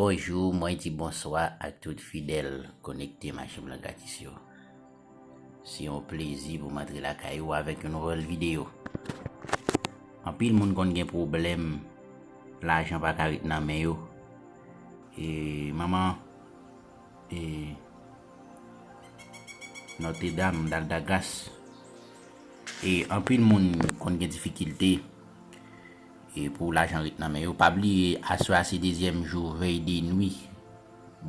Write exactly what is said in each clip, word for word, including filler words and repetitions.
Bonjou, mwen di bonswa ak tout fidèl konekte Mache Blan Gratis yo. Se yon plezi pou m antre lakay ou avèk yon nouvèl videyo. Anpil moun konn gen pwoblèm, lajan pa ka ret nan men yo. E manman, e Nòtredam, Daldagras. E anpil moun konn gen difikilte e pou lajan ret nan men yo. Pa bliye, aswè a se dezyèm jou vèy de nwi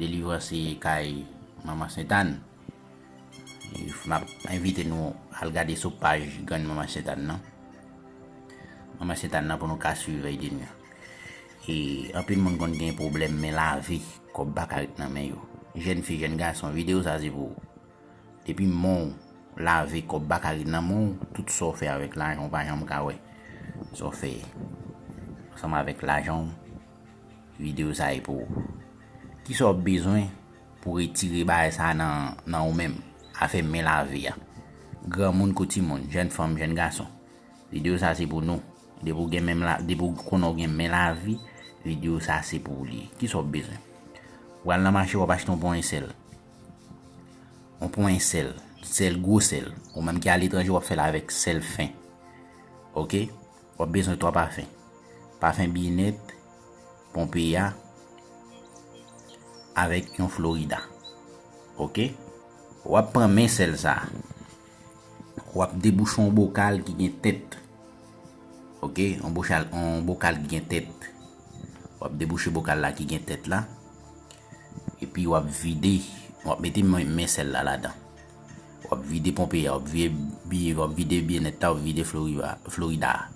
delivrans kay Manman Sentàn. E m ap envite nou al gade sou paj Grann Manman Sentàn nan. Manman Sentàn nan pou nou ka swiv vèy de nwi an. E anpil moun konn gen pwoblèm men lave, kòb pa ka ret nan men yo. Jèn fi, jèn gason, videyo sa se pou ou. Depi men w lave, kòb pa ka ret nan men w, tout sa w fè avèk lajan w pa janm ka wè sa w fè ansanm avèk lajan w. Videyo sa e pou ou. Kisa w bezwen pou retire bagay sa nan, nan ou menm? Afè men lave a. Granmoun kou timoun, jèn fanm, jèn gason. Videyo sa se pou nou. Depi w gen men la, depi w konnen w gen men lave, videyo sa se pou ou li ye. Kisa w bezwen? W al nan mache, w ap achte yon ponyen sèl. Yon ponyen sèl, sèl, gwo sèl. Ou menm ki aletranje, w ap fè l avèk sèl fen. Oke? W ap bezwen twa pafen. Pafen Byenèt, Ponpeya, avèk yon Florida. Oke? W ap pran men sèl sa a. W ap debouche yon bokal ki gen tèt. Oke? Yon bokal, yon bokal ki gen tèt. W ap debouche bokal la ki gen tèt la. Epi w ap vide, w ap mete men, men sèl la ladan. W ap vide Ponpeya, w ap vide, w ap vide Byenèt la, w ap vide Florida, Florida a.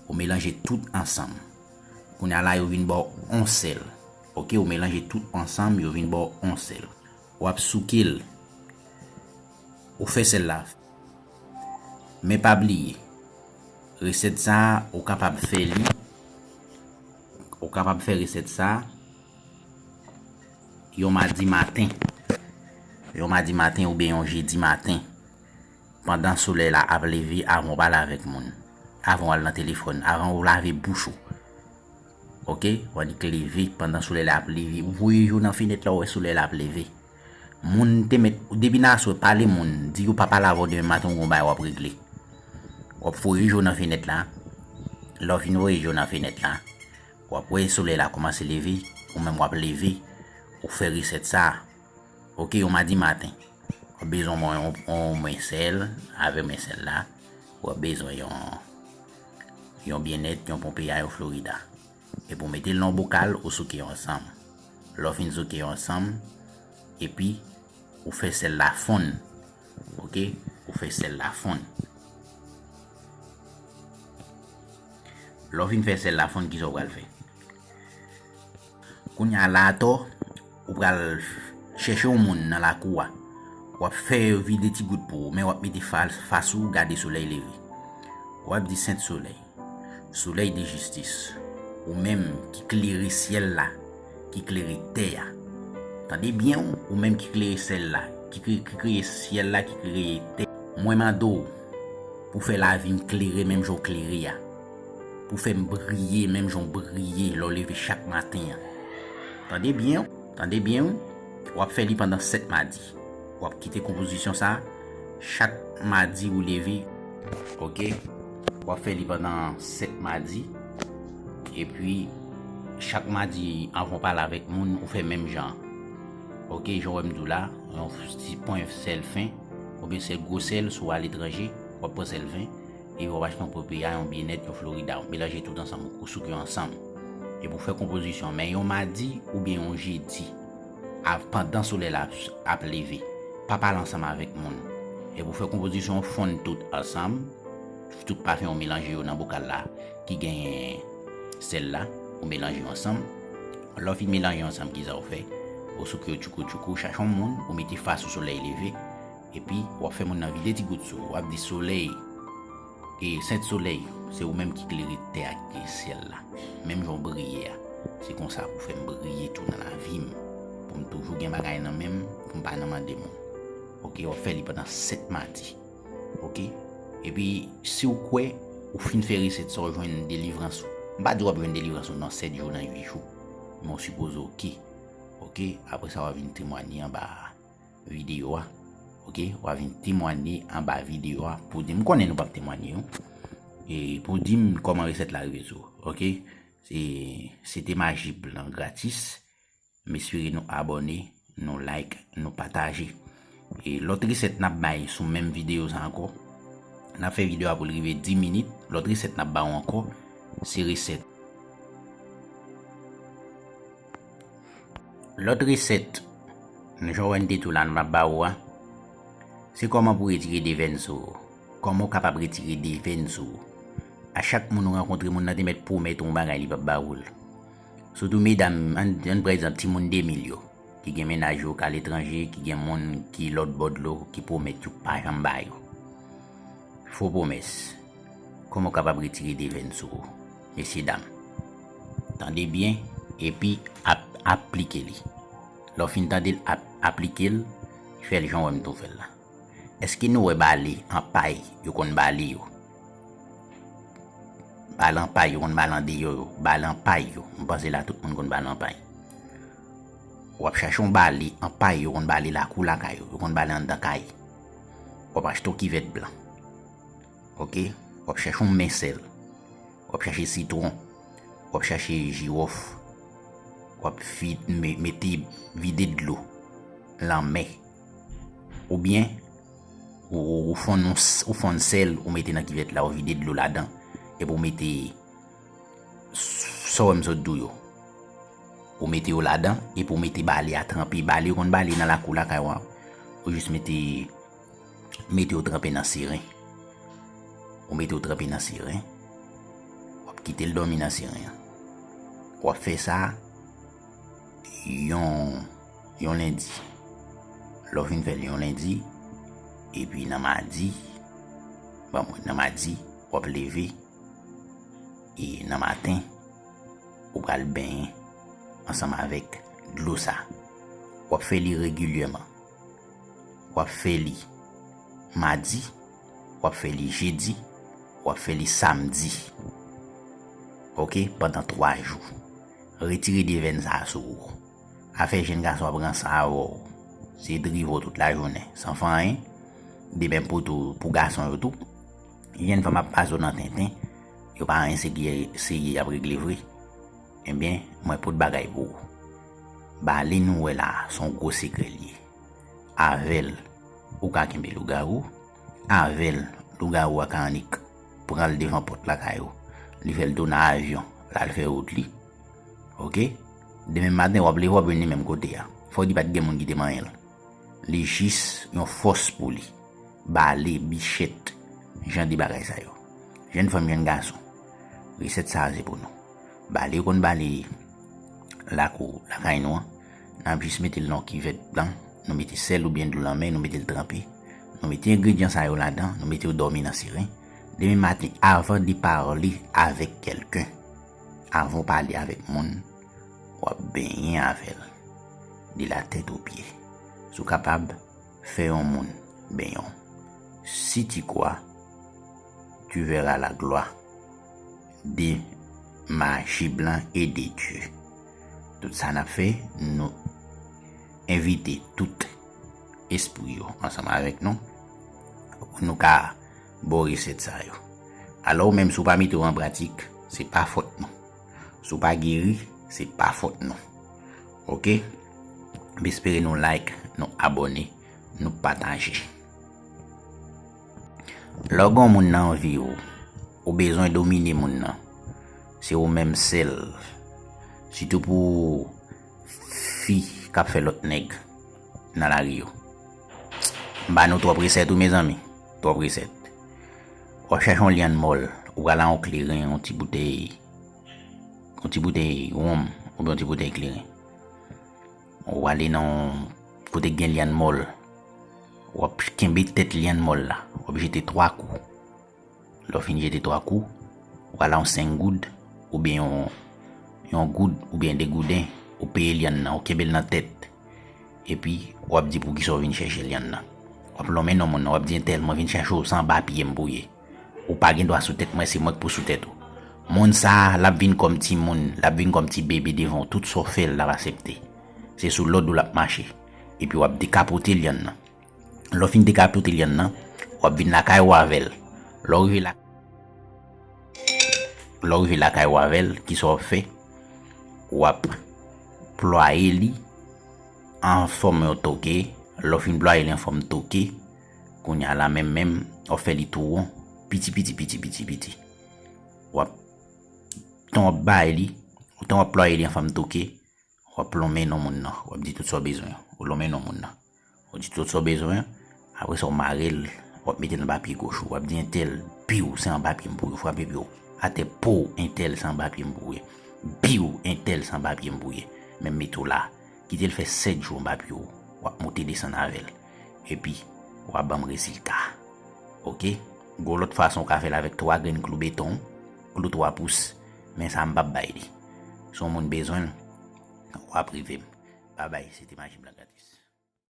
Ou melanje tout ansanm. Kounye a la, yo vin ba w yon sèl. Oke, ou melanje tout ansanm, yo vin ba w yon sèl. W ap souke l. Ou fè sèl la. Men pa bliye, resèt sa a, ou kapab fè li, ou kapab fè resèt sa a yon madi maten. Yon madi maten oubyen yon jedi maten. Pandan solèy la ap leve, avan w pale avèk moun, avan w al nan telefòn, avan w lave bouch ou. Oke? W annik leve pandan solèy la ap leve. Ou voye je w nan fenèt la, ou wè solèy la ap leve. Moun te mèt, depi nan aswè, pale moun, di yo pa pale avè w demen maten, ou gon bagay w ap regle. W ap voye je w nan fenèt la. Lè w fin voye je w nan fenèt la, w ap wè solèy la kòmanse leve, ou menm w ap leve, ou fè resèt sa a. Oke, yon madi maten. W ap bezwen yon, yon men sèl, avè men sèl la. W ap bezwen yon, yon Byenèt, yon Ponpeya, yon Florida. Epi w mete l nan yon bokal, ou souke yo ansanm. Lè w fin souke yo ansanm, epi ou fè sèl la fonn. Oke? Ou fè sèl la fonn. Lè w fin fè sèl la fonn, kisa w pral fè? Kounye a la atò, ou pral chèche yon moun nan lakou a. W ap fè vide ti gout pou ou, men w ap mete fas, fas ou gade solèy leve. W ap di, Sent Solèy, Solèy de jistis, ou menm ki klere syèl la, ki klere tè a. Tande byen, ou menm ki klere syèl la, ki kre-, ki kreye syèl la, ki kreye tè. Mwen mande w pou fè lavi m klere menm jan w klere a. Pou fè m briye menm jan w briye lè w leve chak maten an. Tande byen, tande byen, wi. W ap fè li pandan sèt madi. W ap kite konpozisyon sa a. Chak madi ou leve, oke? W ap fè li pandan sèt madi. Epi, chak madi, anvan w pale avèk moun, ou fè menm jan an. Oke, jan w wè m di w la, yon ti pwen sèl fen, oubyen sèl gwo sèl, si w aletranje, w ap pran sèl fen, epi w ap achte yon Ponpeya, yon Byenèt, yon Florida, w melanje tout ansanm, ou souke yo ansanm. Epi w fè konpozisyon, men yon madi oubyen yon jedi, av-, pandan solèy la ap, ap leve, pa pale ansanm avèk moun. Epi w fè konpozisyon, w fonn tout ansanm, tout pafen w melanje yo nan bokal la ki genyen sèl la, ou melanje yo ansanm. Lè w fin melanje yo ansanm, kisa w fè? Ou souke yo tchoukou tchoukou, chache yon moun, ou mete fas ou solèy leve, epi w ap fè moun nan vide ti gout sou ou. W ap di, Solèy, e Sent Solèy, se ou menm ki klere tè a, ki klere syèl la. Menm jan w briye a, se konsa pou fè m briye tou nan lavi m, pou m toujou gen bagay nan men m, pou m pa nan mande moun. Oke, w ap fè li pandan sèt madi. Oke? Epi, si w kwè ou fin fè resèt sa, w jwenn delivrans ou. M pa di w ap jwenn delivrans ou nan sèt jou, nan uit jou. Men w sipoze oke. Ok, apre sa w a vin temwanye anba videyo a. Ok, w a vin temwanye anba videyo a pou di m, m konnen nou p ap temwanye yo. E pou di m kòman resèt la rive sou ou. Ok, se, se te maji blan gratis. M espere nou abòne, nou like, nou pataje. E lòt resèt n ap bay sou menm videyo sa ankò. N ap fè videyo a pou l rive dis minit. Lòt resèt n ap ba w ankò, se resèt. Lòt resèt, nou jan w wè n te tou la, n ap ba w a, se kòman pou retire de venn sou ou. Kòman w kapab retire de venn sou ou. A chak moun ou rankontre, moun nan te mèt pwomèt ou yon bagay li p ap ba ou l. Sitou medam, ann, ann pran egzanp, timoun de mil yo, ki gen mennaj yo k aletranje, ki gen moun ki lòt bò dlo, ki pwomèt yo pa janm ba yo. Fo pwomès. Kòman w kapab retire de venn sou ou, mesye dam? Tande byen, epi ap, aplike li. Lè w fin tande l, ap, aplike l, fè l jan w wè m tou fè l la. Èske nou wè bale an pay yo konn bale yo? Bale an pay yo konn bale andeyò yo, bale an pay yo. M panse la tout moun konn bale an pay. W ap chache yon bale an pay yo konn bale lakou lakay yo, yo konn bale anndan kay. W ap achte yon kivèt blan. Ok? W ap chache yon men sèl. W ap chache sitwon. W ap chache jiwòf. W ap fi-, me-, mete, vide dlo lanmè. Oubyen, ou, ou, ou fonn yon s-, ou fonn sèl, ou mete nan kivèt la, ou vide dlo ladan, epi ou mete s-, sa w wè m sot di w yo. Ou mete yo ladan, epi ou mete bale a tranpe. Bale yo konn bale nan lakou lakay w a. Ou jis mete, mete yo tranpe nan seren. Ou mete yo tranpe nan seren. W ap kite l dòmi nan seren an. W ap fè sa yon, yon lendi. Lè w fin fè l yon lendi, epi nan madi, bon, nan madi, w ap leve, e nan maten, ou pral benyen ansanm avèk dlo sa. W ap fè li regilyèman. W ap fè li madi, w ap fè li jedi, w ap fè li samdi. Ok, pandan twa jou. Retire de venn sa a sou ou. Afè jèn gason ap ranse avè w. Se drive w tout lajounen, san fè anyen. De menm pou tou, pou gason yo tou. Jèn fanm ap pase w nan tenten. Yo pa anyen serye, serye y ap regle vre. Ebyen, mwen pot bagay pou ou. Bale nou wè la a, se yon gwo sekrè l ye. Avè l, ou ka kenbe lougawou. Avè l, lougawou a ka annik pran l devan pòt lakay ou. Li fè l tou nan avyon, l al fè wout li. Ok? Demen maten, w ap leve, w ap jwenn li menm kote a. Fò w di pa t gen moun ki te manyen l. Li jis yon fòs pou li. Bale, bichèt, jan de bagay sa yo. Jèn fanm, jèn gason, resèt sa a se pou nou. Bale yo konn bale lakou lakay nou an. N ap jis mete l nan yon kivèt blan. Nou mete sèl oubyen dlo lanmè, nou mete l tranpe. Nou mete engredyan sa yo ladan, nou mete yo dòmi nan seren. Demen maten, avan de pale avèk kèlken, avan w pale avèk moun, w ap benyen avè l de la tèt o pye. Si w kapab, fè yon moun benyen w. Si tu crois, tu verras la gloire de maji blan e de Dye. Tout sa n ap fè, nou envite tout espri yo ansanm avèk nou pou nou ka ba w resèt sa yo. Alò, ou menm, si w pa mete yo an pratik, se pa fòt nou. Si w pa geri, se pa fòt nou. Ok? M espere nou like, nou abòne, nou pataje. Lè w gen yon moun nan vi w, ou bezwen domine moun nan. Se ou menm sèl. Sitou pou fi k ap fè lòt nèg nan lari yo. M ba nou twòp resèt wi, mezanmi. Twòp resèt. W ap chache yon lyann mòl, ou pral a yon kleren, yon ti boutèy, yon ti boutèy wonm, oubyen yon ti boutèy kleren. W ale nan yon kote k gen lyann mòl. W ap kenbe tèt lyann mòl la. W ap jete twa kou. Lè w fin jete twa kou, w al a yon senk goud, oubyen yon, yon goud, oubyen de gouden, ou peye lyann nan, ou kenbe l nan tèt. Epi, w ap di poukisa w vin chèche lyann nan. W ap lonmen non moun nan, w ap di entèl, mwen vin chèche w, se anba pye m pou w ye. Ou pa gen dwa sou tèt mwen, se mwen k pou sou tèt ou. Moun sa a, l ap vin kòm timoun, l ap vin kòm ti bebe devan w, tout sa w fè l, l ap asepte. Se sou lòd ou l ap mache. Epi w ap dekapote lyann nan. Lè w fin dekapote lyann nan, w ap vin lakay ou avè l. Lè w rive la, lè w rive lakay ou avè l, kisa w ap fè? W ap plwaye li an fòm yon toke. Lè w fin plwaye li an fòm toke, kounye a la menm menm, w ap fè li tou won, piti, piti, piti, piti, piti. W ap, tan w ap bay li, tan w ap plwaye li an fòm toke, w ap lonmen non moun nan. W ap di tout sa w bezwen. Ou lonmen non moun nan. Ou di tout sa w bezwen. Apre sa, w mare l. W ap mete l nan papye goch ou. W ap di entèl, biw, se anba pye m pou ye. Frape pye w atè, po, entèl, se anba pye m pou ye. Biw, entèl, se anba pye m pou ye. Men m mete w la. Kite l fè sèt jou anba pye w. W ap monte desann avè l. Epi, w ap ban m rezilta. Oke? Gon lòt fason w ka fè l avèk twa grenn klou beton, klou twa pous. Men sa, m p ap bay li. Si yon moun bezwen l, w ap rive m. Babay, se te Maji Blan Gratis.